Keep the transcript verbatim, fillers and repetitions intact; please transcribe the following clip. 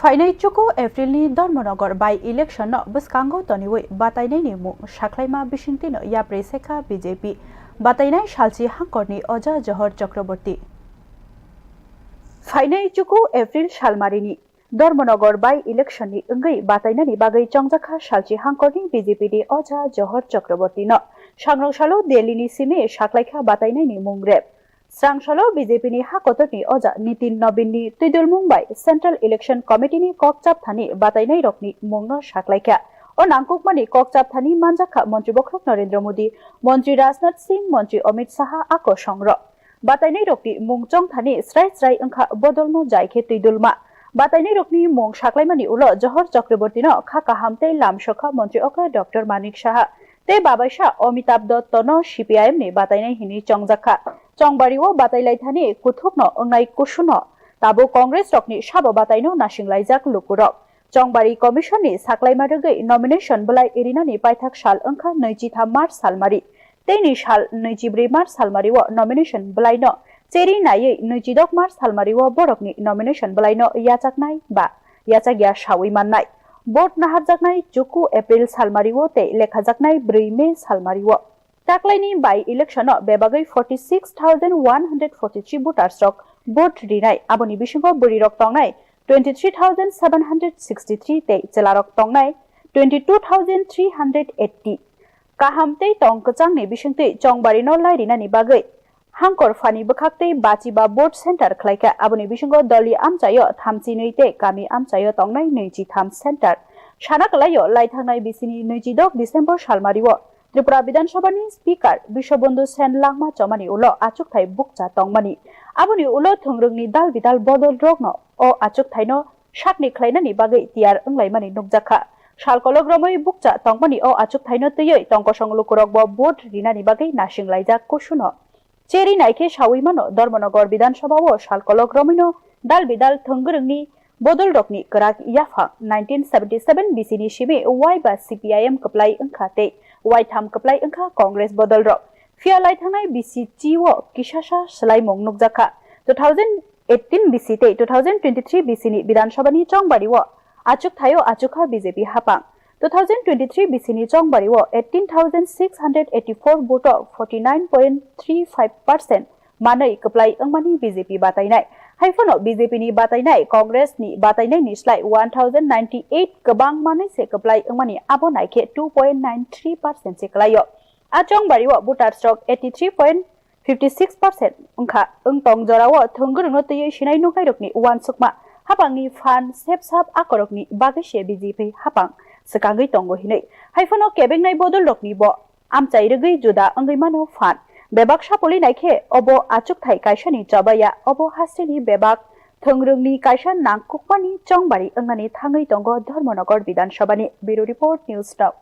Phainai chuku April ni Dharmanagar by election no bwskango toniwi batainaini mung saklaima bisingtwi no yapri sekha B J P. Batainai salchi hangkorni Oja Johor Chakraborty. Phainai chuku April salmarini Dharmanagar by election ni wngwi batainani bagwi chongjakha salchi hangkorni B J P ni Oja Johor Chakraborty no. Sangrong salo Delhi ni simi saklaikha batainaini mung rep. Srang salo B J P ni ha kotorni Oja Nitin Nobin ni twidulmung bai Central Election Committee ni kok chapthani batainai rokni mung no saklaikha. O nangkukmani kok chapthani manjakha Montri Bokhorok Narendra Modi, Montri Rajnath Singh, Montri Amit Shah, a kosong rok. Batainairokni mung chongthani srai srai wngkha bodolno jai khe twidulma. Batainairokni mung saklaimani ulo Johor Chakrabortino kha kaham tei lam sokha Montri okra Doctor Manik Saha tei babaisa Amitabh Dottono C P I M ni batainai hinwi chongjakha. Chongbario batailaithani kuthukno wngnai kusuno tabuk Congress rokni sabo bataino nasinglaijak lukurok. Chongbari Commission ni saklaima rwgwi nomination bwlai irinani paithak sal wngkha nwichitham March salmari. Teini sal nwichibrwi March salmari o nomination bwlaino cheri naiwi nwichidok March salmari o borokni nomination bwlaino yachaknai ba yachakya sawi mannai. Vote naharjaknai chuku April salmari o tei lekhajaknai brwi May salmari o. Taklaini by election o bebagwi forty six thousand one hundred forty three voters rok vote rinai, aboni bisingo bwrwi rok tongnai twenty three thousand seven hundred sixty three tei chwlarok tongnai twenty two thousand three hundred eighty. Kaham tei tong kwchangni bisingtwi chongbarino lairinani bagwi hangkor phani bwkhaktwi bachiba vote center khlaikha, aboni bisingo doli amchaio thamchinwi tei kami amchaio tongnai nwichitham center. Sana kwlaio laithangnai bisini nwichidok December salmario Tripura Bidhan Sabhani Speaker Biswabandhu Sen langma chomani ulo achukthai bukcha tongmani. Aboni ulo thwngrwngni dal bidal bodol rokno o achukthaino sakni khlainani bagwi tiyar wnglaimani nukjakha. Salkolok romwi bukcha tongmani o achukthaino twiwi tongkosong lukurokbo vote rinani bagwi nasinglaijak kusuno. Cheri naikhe sawi mano Dharmanagar Bidhan Sabha o salkolok romwino dal bidal thwngrwngni bodolrokni kwrak yaphang nineteen seventy seven bisini simi Y ba C P I M kwplai wngkha tei Y tham kwplai wngkha Congress bodolrok. Phiya laithangnai B C C o kisasa swlaimung nukjakha. Two thousand eighteen B C tei two thousand twenty-three B C ni Bidhan Sabha ni chongbari o achuk thaio achukha B J P hapang. Two thousand twenty-three B C ni chongbari o eighteen thousand six hundred eighty-four vote o forty nine point three five percent manwi kwplai wngmani B J P batainai. Haiphano B J P ni batainai Congress ni batainai ni slai one thousand ninety-eight kwbang manwi se kwplai wngmani, abo naikhe two point nine three percent se kwlaio. A chongbari o voters rok eighty three point fifty six percent wngkha. Wng tong jorao thwngwrwngno twiwi sinai nuknairokni uansukma hapangni phan sepsap akorokni bagwi se B J P hapang swkangwi tongo hinwi. Haiphano kebengnai bodolrokni bo amchai rwgwi juda wngwi mano phan. Bebak sapoli naikhe obo achukthai kaisani chabaya, obo hasteni bebak thwngwrwngni kaisa nangkukmani chongbari wngnani thangwi tongo Dharmanagar Bidhan Sabhani. Bureau Report, News Now.